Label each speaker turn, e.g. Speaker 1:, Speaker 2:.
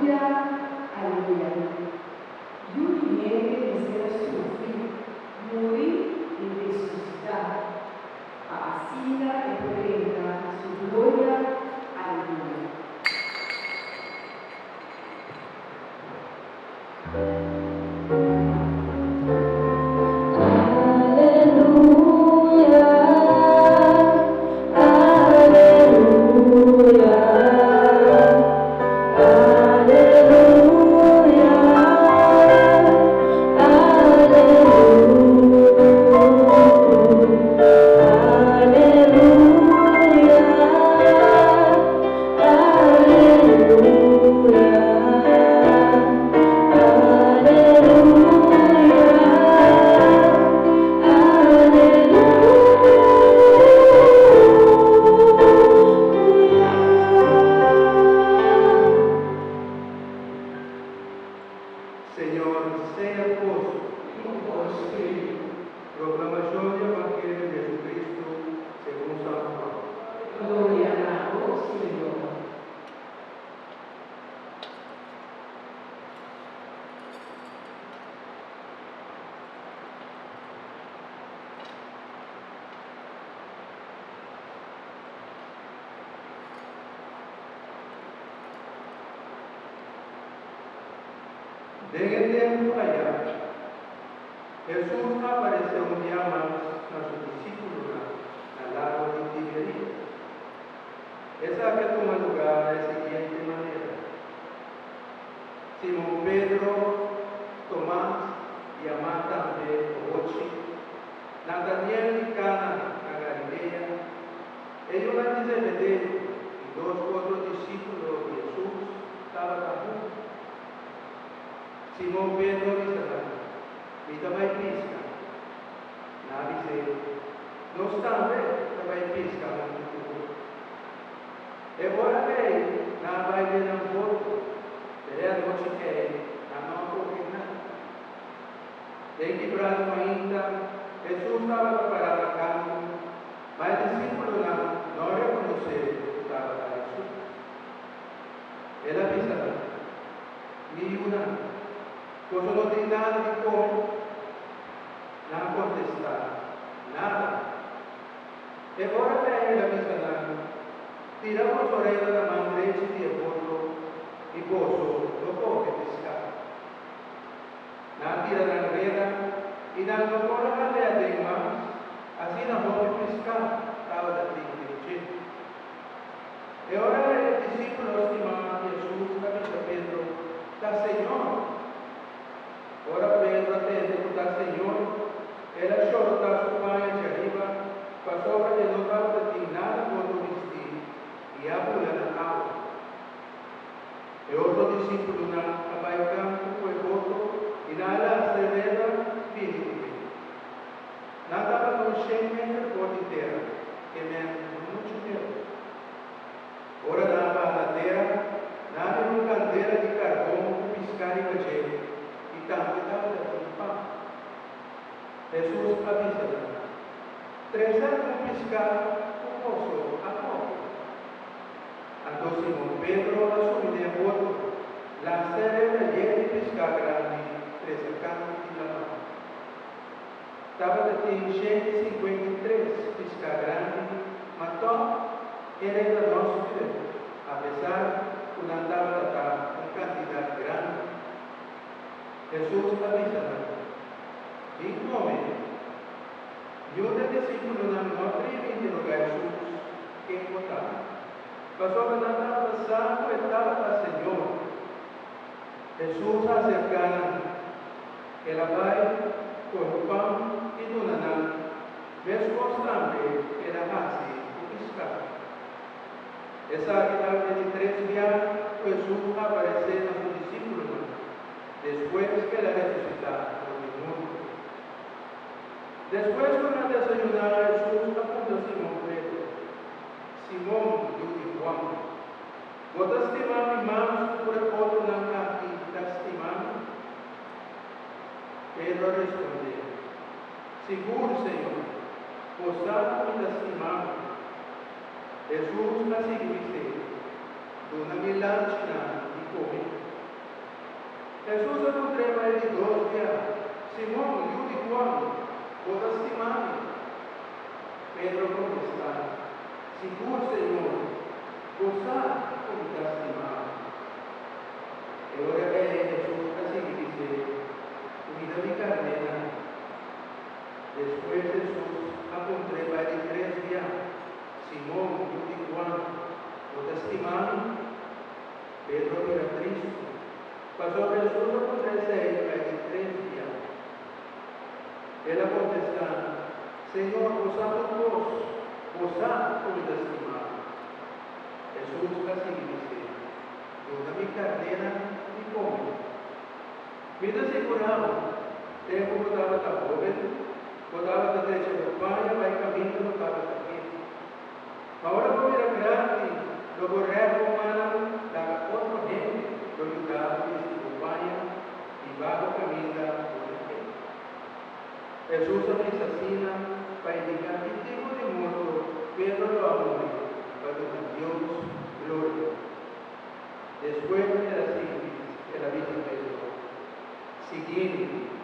Speaker 1: Aleluya, aleluya. Yu di hende mester a sufri, muri i resusitá, pa asina e por drenta su gloria. Aleluya.
Speaker 2: Señor sea ku boso.
Speaker 1: I ku bo spiritu.
Speaker 2: Proklamashon di Evangelio di Jesucristo segun San Juan.
Speaker 1: Gloria na bo, Señor.
Speaker 2: Den e tempu ayá, Hesus a aparesé un bia mas na su disípulonan na lago di Tiberías. Esaki a tuma lugá na e siguiente manera, Simon Pedro, Tomas, yamá tambe Ohochi, Nataniel di Kana na Galilea, e yunan di Zebedeo i dos otro disípulo di Hesus tabata huntu. Simon Pedro a bisa nan, Mi ta bai piska. Nan a bis'é, Nos tambe ta bai piska huntu ku bo. E ora ei nan a bai den nan boto, pero e anochi ei nan no a kohe nada. Den kibrá di mainta, Hesus tabata pará na kantu, ma e disípulonan no a rekonosé ku tabata Hesus. El a bisa nan, Mi yunan, boso no tin nada di kome? Nan a kontestá, Nada. E ora ei el a bisa nan, Tira boso reda na man drechi di e boto i boso lo kohe piská. Nan a tira nan reda i nan no por a hal'é aden mas, asina hopi piská tabata tin den dje. E ora ei e disípulo stimá di Hesus a bisa Pedro, Ta Señor! Ora Pedro a tende ku ta Señor, el a shortá su paña djariba pasobra e no tabata tin nada otro bistí i a bula na awa. E otro disípulonan a bai kantu ku e boto i nan a lastra e reda bini kuné. Nan tabata un shen meter for di tera, ke men no muchu leu. Ora nan a baha na tera, nan a mira un kandela di karbon ku piská riba dje i tambe tabata tin pan. Hesus a bisa nan, Trese algun piská ku boso a kohe. Anto Simon Pedro a subi den e boto, lansa e reda yen di piská grandi trese kantu di laman. Tabata tin 153 piská grandi, ma tòg e reda no a skür, apesar ku nan tabata ta un kantidat grandi. Hesus a bisa nan, Bin kome. Niun den disípulonan no a tribi interogá Hesus ken bo ta, pasobra nan tabata sa ku e tabata Señor. Hesus a aserká nan. El a bai kohe pan i duna nan, meskos tambe el a hasi ku piská. Esaki ta e di tres bia ku Hesus a aparesé na su disípulonan despues ku el a resusitá for di morto. Despues ku nan a desayuná, Hesus a puntra Simon Pedro, Simon, yu di Huan, bo ta stima mi mas ku tur e otronan aki ta stima mi? Pedro a respondé, Sigur, Señor, bo sa ku mi ta stima bo. Hesus a sigui bis'é, Duna mi lanchinan di kome. E ora ei Hesus a sigui bis'é, Kuida mi karnénan. Despues Hesus a puntr'é bai di tres bia, Simon, yu di Juan, bo ta stima mi? Pedro a bira tristu, pasobra Hesus a puntra esei bai di tres bia. El a kontestá, Señor, bo sa tur kos, bo sa ku mi ta stima bo. Hesus a sigui bis'é, Duna mi karnénan di kome. Mi ta sigurá bo, tempu bo tabata hóben, bo tabata drecha bo paña bai kaminda bo tabata ke. Ma ora bo bira grandi, lo bo rèk bo mannan laga otro hende lo yuda bo bisti bo paña i ba bo kaminda bo ta ke. Hesus a bisa asina pa indiká ki tipo di morto Pedro lo a muri pa duna Dios gloria. Despues el a sigui bisa, el a bisa Pedro, Sigui mi.